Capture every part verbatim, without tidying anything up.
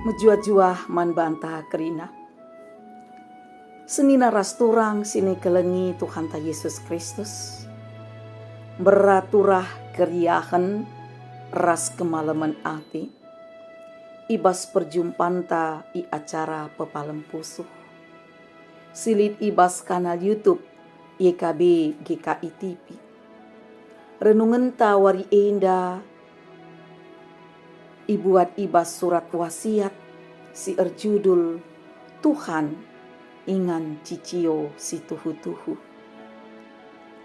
Mejuah-juah man banta kerina. Senina ras turang si nikelengi Tuhanta Yesus Kristus, mberaturah keriahen ras kemalemen ate i bas perjumpanta i acara pepalem pusuh si lit i bas kanal YouTube Y K B G K I T V. Renungenta wari enda ibuat i bas surat wasiat si erjudul Tuhan Ingan Cicio si Tuhu-tuhu,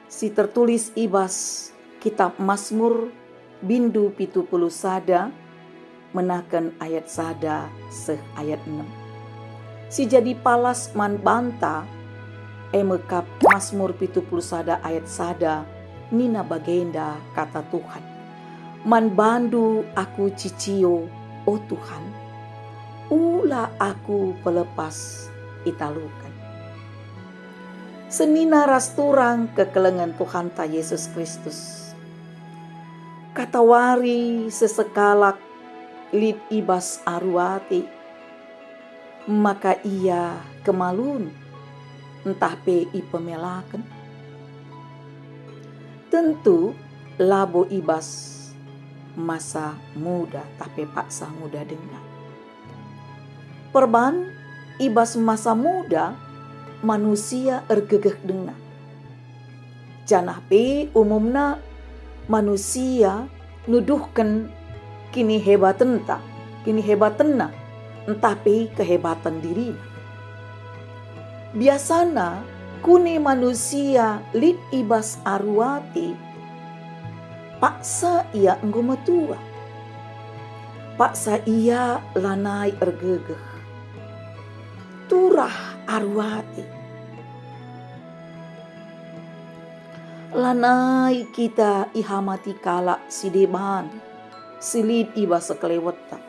si tertulis i bas Kitap Masmur, bindu pitu puluh sada, menaken ayat sada seh ayat enem. Si jadi palas man banta, e me kap Masmur pitu puluh sada ayat sada, nina bagenda kata Tuhan, "Man bandu aku cicio, o Tuhan, ula aku pelepas italuken." Senina ras turang kekelengen Tuhanta Yesus Kristus. Katawari sesekalak lit i bas aru ate, maka ia kemalun ntah pe ipemelaken. Tentu labo i bas masa muda tah pe paksa nguda denga. Perban i bas masa muda manusia ergegeh denga. Janah pe umumna manusia nuduhken kinihebatenta, kinihebatenna, ntah pe kehebaten dirina. Biasana kune manusia lit i bas aru ate, paksa ia enggo metua. Paksa ia lanai ergegeh. Turah aru ate. Lanai kita ihamati kalak si deban, si lit i bas sekelewetta.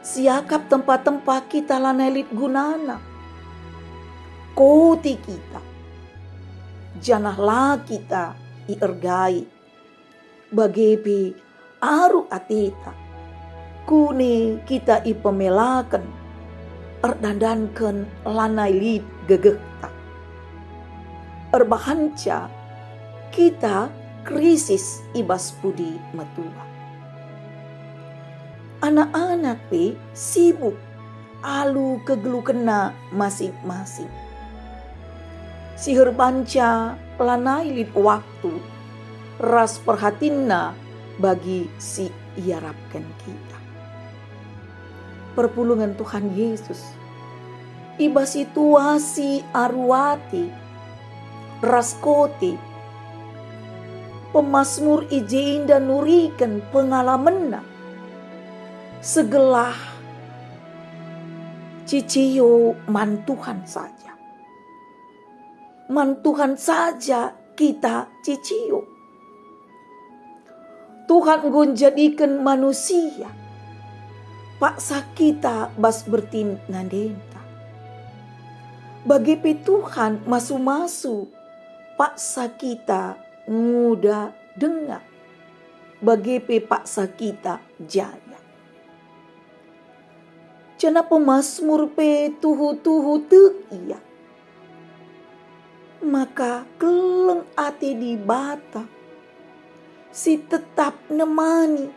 Siakap tempa-tempa kita lanai lit gunana. Koti kita, janah la kita iergai. Bage pe aru ateta. Kune kita ipemelaken, erdandanken lanai lit gegehta. Erbahanca kita krisis i bas pudi metua. Anak-anak pe sibuk alu kegeluhkenna masing-masing. Si erbahanca lanai lit waktu ras perhatinna bagi si iarapken kita. Perpulungen Tuhan Yesus, i bas situasi aru ate ras koti, pemasmur i jenda nuriken pengalamenna, segelah cicio man Tuhan saja. Man Tuhan saja kita cicio. Tuhan enggo njadiken manusia, paksa kita bas bertin nandenta. Bage pe Tuhan masu-masu, paksa kita nguda denga, bage pe paksa kita jaya. Janah pemasmur pe tuhu-tuhu tek ia. Maka keleng ate Dibata si tetap nemani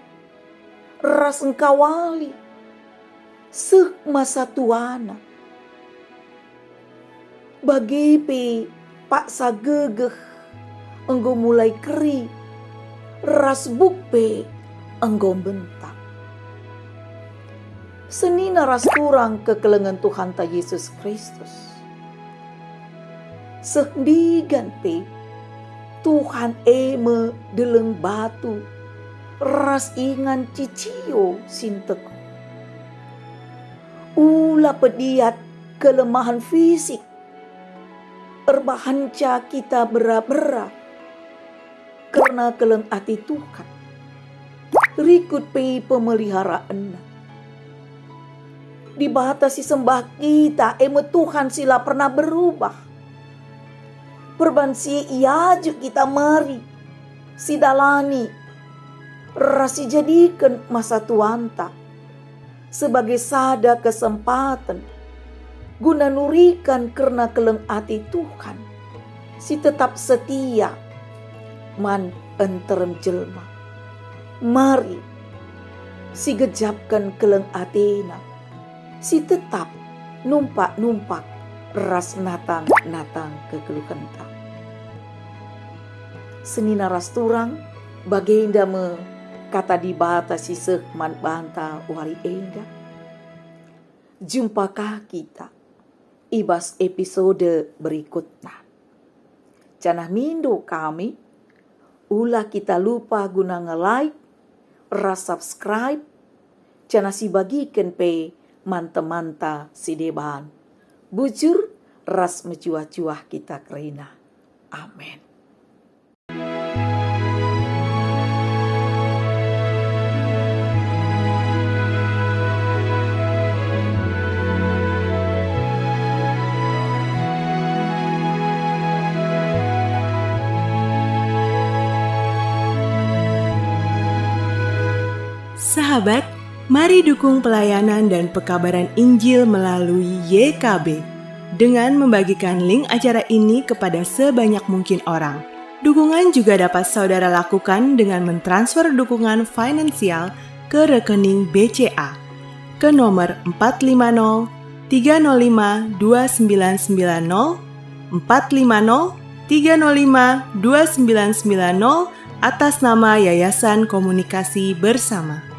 ras engkawali seh masa tuana. Bage pe paksa gegeh enggo mulai keri, ras buk pe enggo mbentak. Senina ras turang kekelengen Tuhanta Yesus Kristus. Seh ndigan pe, Tuhan e me deleng batu ras ingan cicio si nteguh. Ula pediat kelemahen fisik, erbahanca kita bera-bera kerna keleng ate Tuhan. Rikut pe pemeliharaenNa. Dibata si sembah kita e me Tuhan si la pernah berubah. Perban si e iajuk kita mari, sidalani, ras sijadiken masa tuanta. sebagai sada kesempaten guna nuriken kerna keleng ate Tuhan si tetap setia man nterem jelma. Mari sigejapken keleng atena si tetap numpak-numpak ras natang-natang kegeluhenta. Senina ras turang, bagenda me kata Dibata si seh man banta wari enda. Jumpa ka kita i bas episode berikutna. Janah mindo kami, ula kita lupa guna nge-like ras subscribe, janah sibagiken pe man temanta si deban. Bujur ras mejuah-juah kita kerina. Amen. Sahabat, mari dukung pelayanan dan pekabaran Injil melalui Y K B dengan membagikan link acara ini kepada sebanyak mungkin orang. Dukungan juga dapat saudara lakukan dengan mentransfer dukungan finansial ke rekening B C A ke nomor empat lima nol tiga nol lima dua sembilan sembilan nol, empat lima nol tiga nol lima dua sembilan sembilan nol, atas nama Yayasan Komunikasi Bersama.